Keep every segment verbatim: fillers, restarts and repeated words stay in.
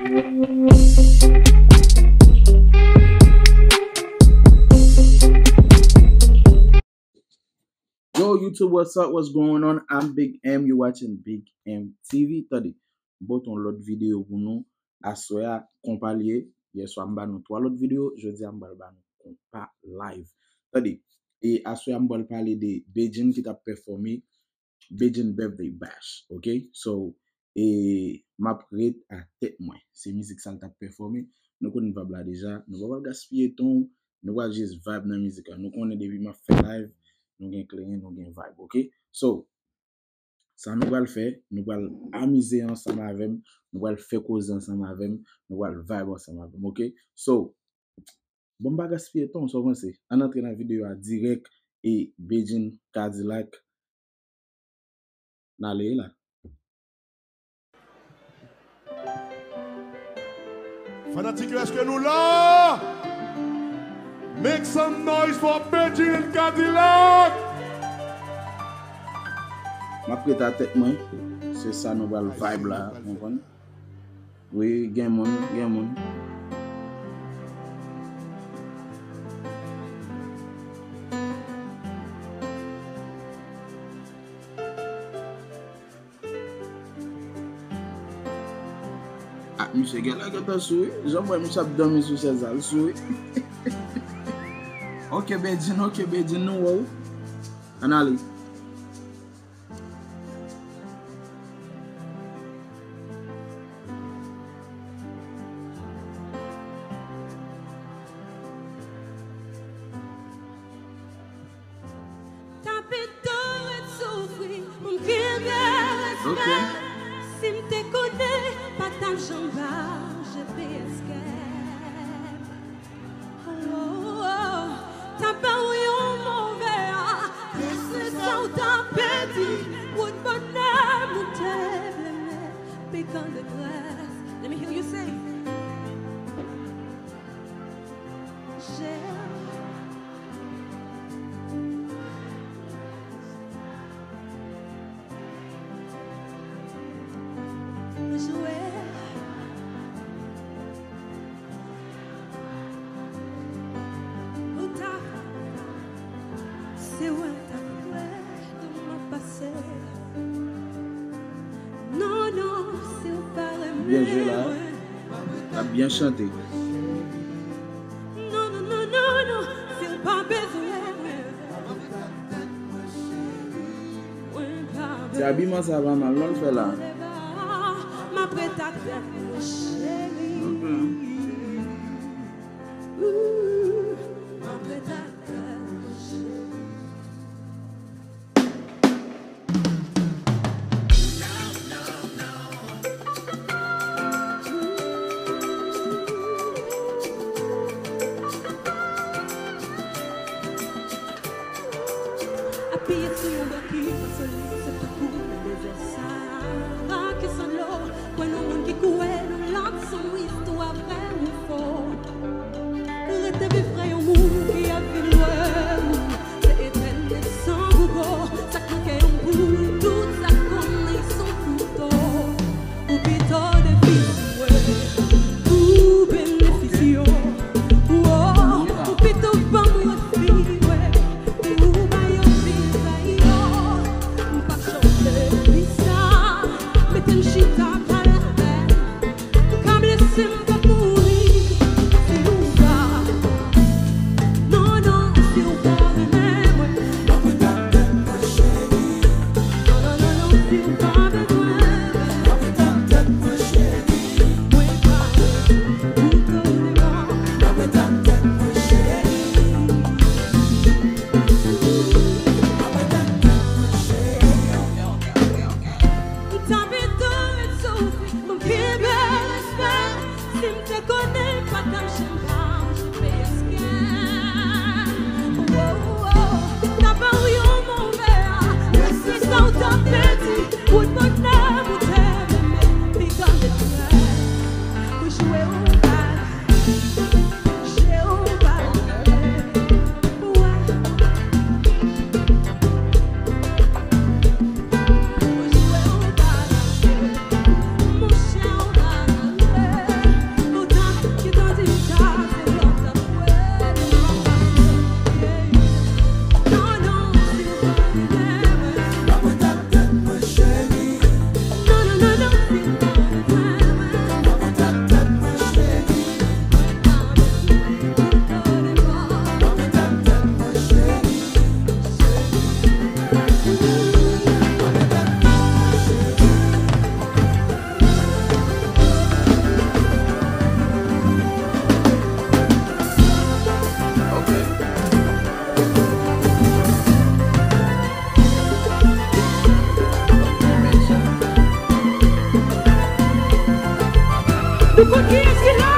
Yo, YouTube, what's up? What's going on? I'm Big M. You watching Big M T V. Tande, m pote yon lòt videyo pou nou. Aswè a, konpa l ye. Yèswa, m ba nou twa lòt videyo. Jodi a, m pral ba nou konpa live. Tande, e aswè a, m pral pale de Bedjine ki t ap pèfòme Bedjine Birthday Bash, ok? So, e m ap ret a tèt mwen. Se mizik sa l t ap pèfòme. Nou konn vibe la deja. Nou pa pral gaspiye tan. Nou pral jis vibe nan mizik la. Nou konnen depi m ap fè live, nou gen kleren, nou gen vibe, ok? So, sa nou pral fè, nou pral amize ansanm avè m, nou pral fè koze ansanm avè m, nou pral vibe ansanm avè m, ok? So, bon, m pa gaspiye tan, sa w panse? Ann antre nan videyo a dirèk e Bedjine Cadillac. N ale la. Fanatik yo, èske nou la? Make some noise for Bedjine and Cadillac! M ap ret a tèt mwen. Se sa nou pral vibe la, konprann? Wi, gen moun, gen moun. Ah, misye genlè gentan sou, wi. Jan m wè misye ap dòmi sou chèz la, l sou, wi. Ok, Bedjine, ok, Bedjine, nou wè w. Ann ale. Ta pito ret soufri pou m kenbe respè. Si m te konnen, pa t ap janm ba G P S kè m. Oh, oh, oh. Ta ba w yon move a, men se sa w ta pèdi. Wout bonè m ou te vle met, pikan detrès. Let me hear you say. J'ai Byen jwe la. L ap byen chante. Ti abiman sa pa mal non l fè la. Apiye sou yon bò ki pa solid, se tankou nan dezè Sahara ki san dlo. Kwè nan moun ki kwè nan lòt, se yon istwa vrè ou fo. Rete viv frè yon moun ki ap vin lwen ou. Se etènèl san gougo, sa k nan kè yon boul, tout sa k konnen son kouto. Ou pito defisi mwen, ou benefisye. Ou pito ban m refi mwen, ou ba yo vizay yo. M p ap chante plis la, mete m chita pa lavè. Ka blese m, m p ap mouri si ou pa. Non, non, si ou pa renmen mwen. Non, non, non, non, si ou pa bezwen mwen. Mwen pa ou toleran. Ou ta pito ret soufri pou m kenbe respè. Si m Nou konn kiyès ki la?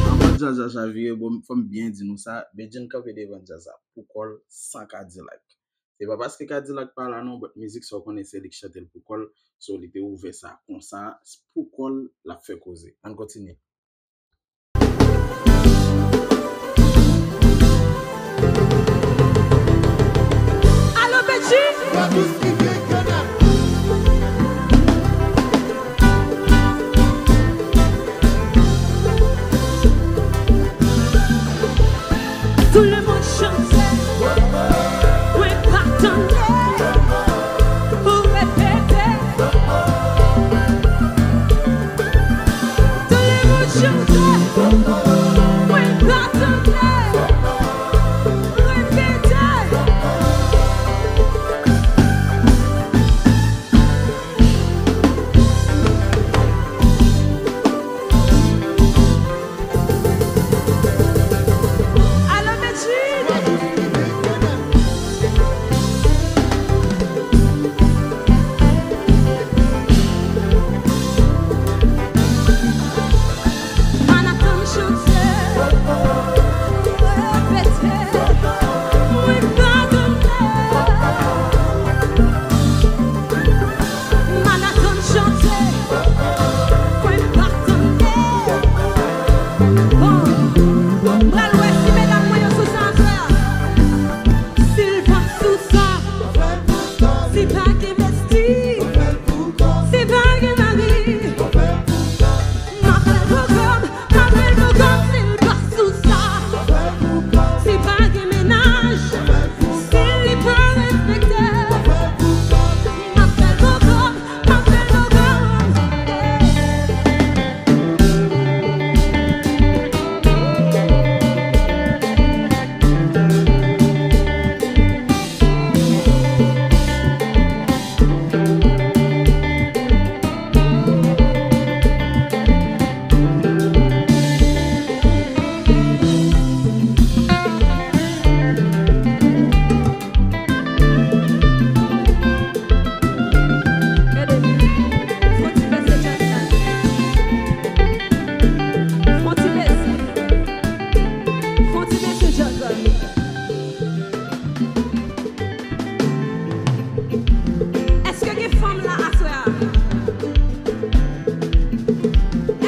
Anvan djaz la chavire, bon, fò m byen di nou sa, Bedjine kanpe devan djaz la pou kò l san Kadilak. Se pa paske Kadilak pa la non, but mizik sa w konnen se li k chante l pou kò l, so li te ouvè sa konsa, pou kò l, l ap fè koze. Ann kontinye. Alo, Bedjine! Tout le monde chante. Mwen pa tande. Ou repete. Tout le monde chante. Mwen pa tande. Repete. Alo, Medjine! Manhattan chante, repete, mwen pa tande. Manhattan chante, mwen pa tande. Bon, m pral wè si medam mwen yo sou sa aswè a. Si l pa sou sa, si pa gen besti, si pa gen mari, m ap fè l pou kò m, m ap fè l pou kò m, si l pa sou sa, si pa gen mennaj, si li pa respekte, m ap fè l pou kò m, m ap fè l pou kò m. Gade, fon ti bese djaz la. Fon ti bese. Fon ti bese djaz la. Èske gen fanm la aswè a?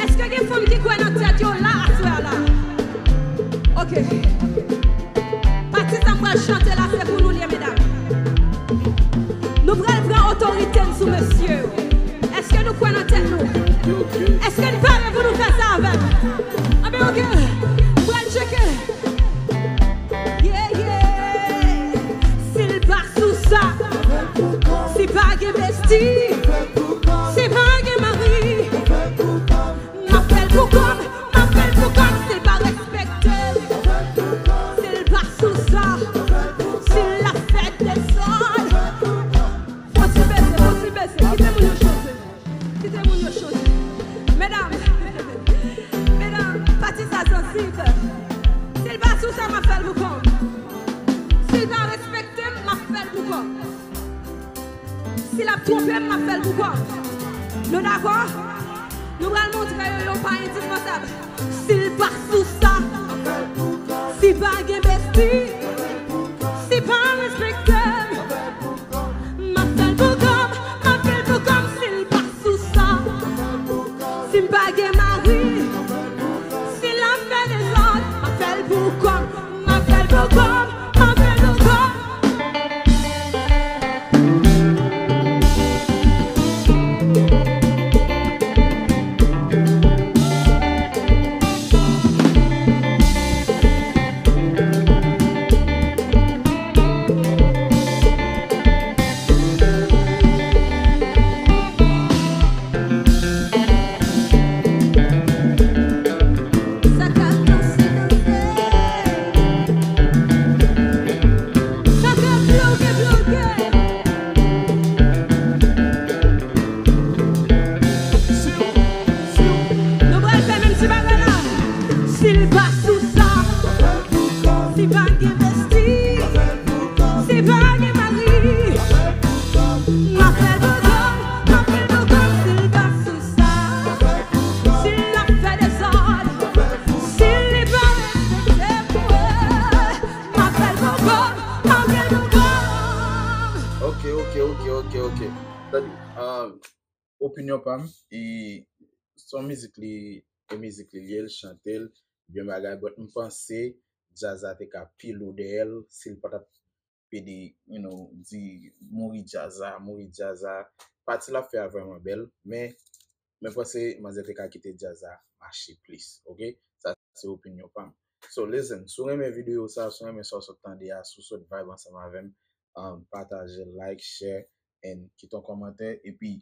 Èske gen fanm ki kwè nan tèt yo la aswè a la? Ok. Pati sa m pral chante la, se pou nou l ye, medam. Nou pral pran otorite n sou mesye yo. Èske nou kwè nan tèt nou? Èske n pare pou nou fè sa avè m? Anben, ok. M pral tcheke. Yeah, yeah. Si l pa sou sa, si pa gen besti, si pa gen mari, m ap fè l pou kò m, m ap fè l pou kò m, si l pa respekte, si l pa sou sa, si l ap fè dezòd. Fon ti bese, fon ti bese, kite moun yo chante. Kite moun yo chante. Medam, medam, pati sa sansib. Si l pa sou sa, m ap fè l pou kò m. Si l pa respekte m, m ap fè l pou kò m. Si l ap twonpe m, m ap fè l pou kò m. Nou dakò? Nou pral montre yo yo pa endispansab. Si l pa sou sa, si pa gen besti, si pa respekte m, m ap fè l pou kò m, m ap fè l pou kò m. Si l pa sou sa, si m pa gen mari, si l ap fè dezòd, m ap fè l pou kò m, m ap fè l pou kò m, m ap fè l pou kò m. Sa k ap danse, danse. Sa k ap bloke, bloke. Nou pral fè menm ti bagay la. Si l pa sou sa, si pa gen besti, si pa gen mari, m ap fè l pou kò m, m ap fè l pou kò m. Si l pa sou sa, si l ap fè dezòd, si li pa respekte mwen, m ap fè l pou kò m, m ap fè l pou kò m. Ok, ok, ok, ok, ok. Tande, um, opinyon pa m, e se yon mizik li, e mizik li, li ye, l chante l, byen bagay, but m panse djaz la te ka pi lou dèyè l si l pa t ap pede, you know, di mouri djaz la, mouri djaz la. Pati l ap fè a vrèman bèl, men mwen panse manzè te ka kite djaz la mache plis, ok? Sa se opinyon pa m. So, listen, si w renmen videyo sa, si w renmen sa w sot tande a, si w sot vibe ansanm avè m, um, pataje, like, share, and kite yon kòmantè, epi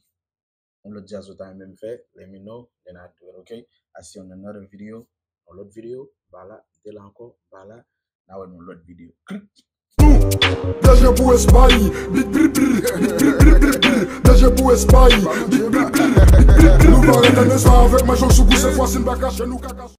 yon lòt djaz ou ta renmen m fè, let me know, then I do it, ok? I see you on another video, yon lòt videyo, bala, m te la ankò, bala, n a wè nan yon lòt videyo. Klik! Deje pou Espay, bit bri bri, bit bri bri bri bri. Deje pou Espay, bit bri bri, bit bri bri. Nou pa ret nan Espay avèk manchon sou kou, se fwa si n pa kache nou ka kache.